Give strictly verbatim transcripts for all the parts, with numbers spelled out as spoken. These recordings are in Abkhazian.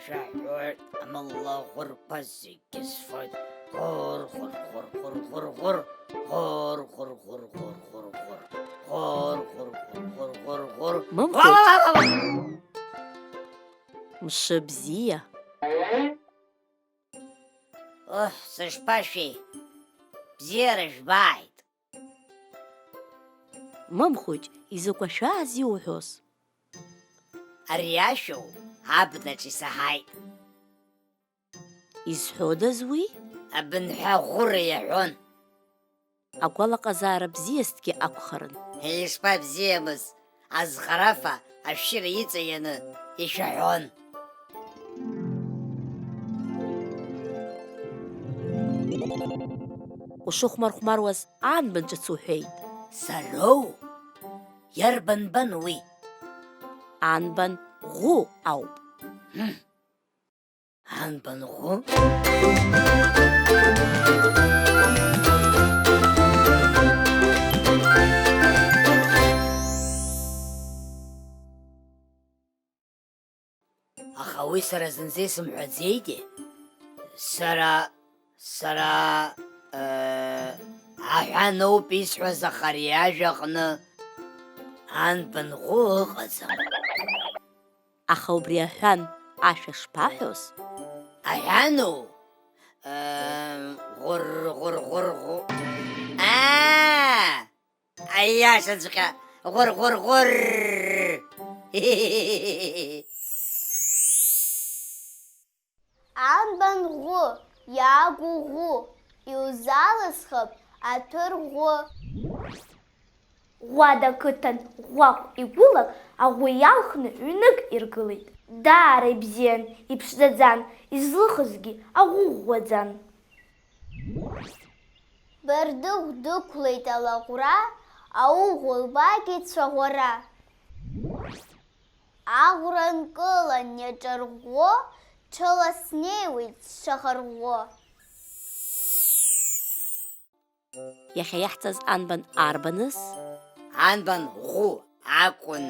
Шәаҳәоит, амалаӷәырқәа зегьы сфоит. Ӷәыр, ӷәыр, ӷәыр, ӷәыр, ӷәыр, ӷәыр. Ӷәыр, ӷәыр, ӷәыр, ӷәыр, ӷәыр, ӷәыр. Ӷәыр, ӷәыр, ӷәыр, ӷәыр, ӷәыр, ӷәыр. Мамхәыҷ. Ва, ва, ва, ва, ва! Мшыбзиа. Оҳ, сышԥашәеи? Бзиара жәбааит! Мамхәыҷ, изакә ашәааз иуҳәоз? Ари ашәоу абнаҿ исаҳаит. Изҳәодаз уи? Абынҳәа ӷәыра иаҳәон. Агәалаҟазаара бзиазҭгьы акәхарын. Ишԥабзиамыз, азхарафа ашәшьыра иҵаианы ишәаҳәон. Ушыхәмархәмаруаз анбан ҿыц уҳәеит? Сароу? Иарбан бан уи? Анбан ӷәы ауп. Мм. Анбан ӷәы? Аха уи сара зынӡа исымҳәаӡеитеи? Сара, сара, э, аҳәаноуп исҳәаз, аха ари ажәаҟны анбан ӷәы ыҟаӡам. Аха убри аҳәан ашәа шԥаҳәоз? Аҳәаноу? Э, ӷәыр, ӷәыр, ӷәыр, ӷәы-, аа! Аиашаҵәҟьа, ӷәыр-ӷәыр-ӷәыр! Анбан ӷәы, иаагу ӷәы, иузалысхып аҭәырӷәы. Ӷәада қыҭан ӷәӷәахә игәылак аӷәы иалхны ҩнык иргылеит. Даара ибзиан, иԥшӡаӡан, излыхызгьы аӷәы ӷәӷәаӡан. Бардыхә дықәлеит алаӷәра, ауӷә лбаагеит цәаӷәара. Аӷәра нкылан иаҿарӷәӷәо, ҽыла снеиуеит сшахарӷәӷәо. Иахьа иаҳҵаз анбан арбаныз? Анбан ӷәы акәын.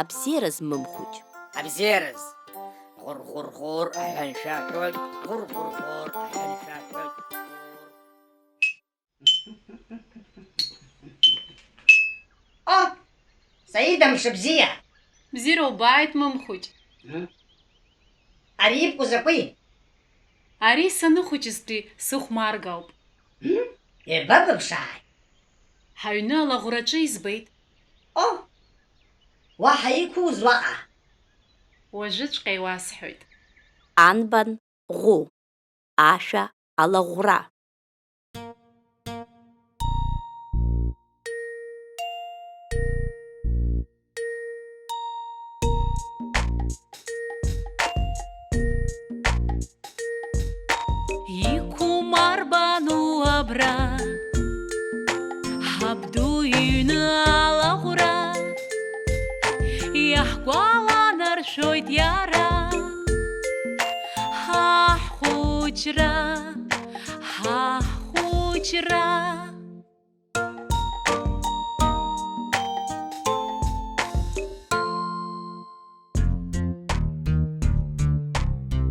Абзиараз, Мымхәыҷ. Абзиараз. Ӷәыр-ӷәыр-ӷәыр аҳәан шәаҳәоит, ӷәыр-ӷәыр-ӷәыр аҳәан шәаҳәоит. О, Саида, мшыбзиа! Бзиара убааит, Мымхәыҷ. Ари ибку закәи? Ари саныхәыҷызтәи сыхәмарга ауп. М? Иабабыԥшааи? Ҳаҩны алаӷәраҿы избеит. О, уаҳа иқәуз уаҟа? Уажәыҵәҟьа иуасҳәоит. Анбан ӷәы, ашәа алаӷәра. Иқәым арбану абра, ҳабду иҩны алаӷәра, иаҳгәаланаршәоит иара, ҳа ҳхәыҷра, ҳа ҳхәыҷра.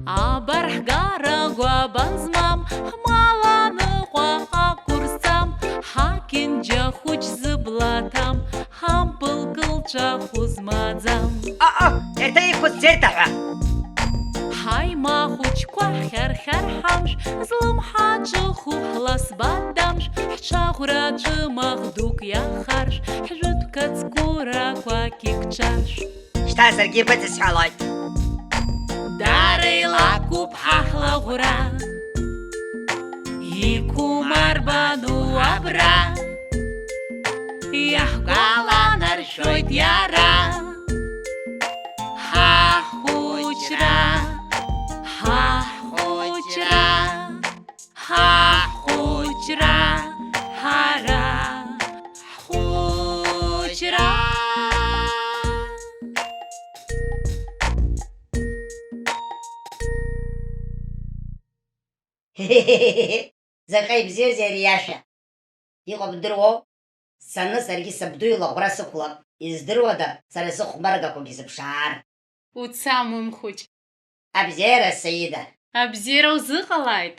Абар ҳгара гәабан змам, ҳмал аныҟәа ақәырҵам, ҳакьынџьа хәыҷ зыбла ҭам, ҳампыл кылҿахә змаӡам. Аҟы, ерҭа иқәызцеит аҳәа. Ҳаимахәыҷқәа ҳхьархьар ҳамш, злымҳа ҿыху ҳласба дамш, ҳҽаӷәра ҿымаӷ дук иахарш, ҳжәытә кацкәырақәак икҿарш. Шьҭа саргьы быдысҳәалоит. Дара илакәуп ҳа ҳлаӷәра, иқәым арбану абра, иаҳгәаланаршәоит иара. Ҳа ҳхәыҷра, ҳа ҳхәыҷра, ҳа ҳхәыҷра, ҳара ҳхәыҷра. Заҟа ибзиазеи ари иашәа! Иҟоу бдыруоу? Сцаны саргьы сабду илаӷәра сықәлап, издыруада сара сыхәмаргақәагьы сыԥшаар? Уца, Мымхәыҷ. Абзиара, Саида. Абзиара узыҟалааит.